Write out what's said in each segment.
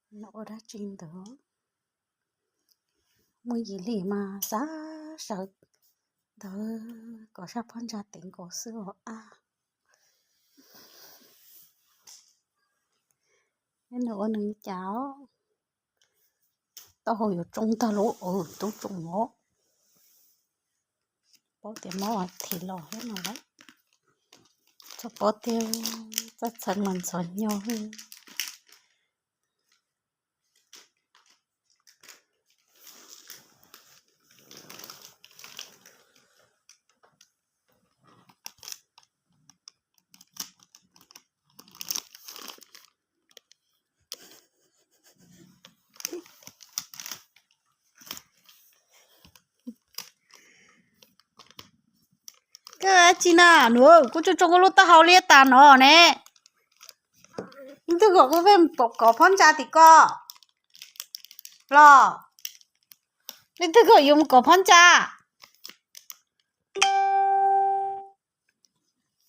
Nws ua dab tsi ntawd? Muaj yim li mas xav sawv ntawd kom sab phab ntsa tev nkaus xwb os a. Nws ua nws cas? Taub hau yuav tsoo tag lub tub tsoo os. Paub tias mob as thiv los thiab no lawm. Txhob paub tiag, txaj txhawv mas ntxhov nyo. Koj tsis na nws, kuv tsuas tsoo koj lub taub hau liab tas no ne. Leej twg kom kuv pheej mus kov phab ntsa tim koj los? Leej twg kom yuav mus kov phab ntsa?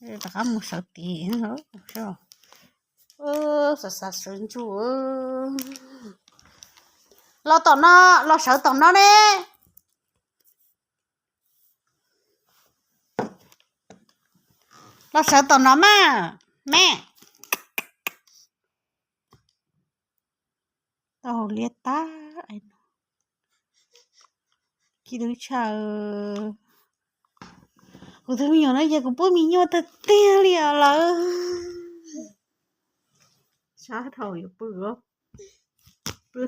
Rov qab mus sawv tid. Xav xav sawv ntsuj. Los tom no, los sawv tom no ne. Los sawv tom no mas, me. Tau liab tag. Ci tw tshaw. Kuv tus me nyuam no yog kuv pub me nyuam tiag tiag li os lawm. Sab dhau yuav pw, pw.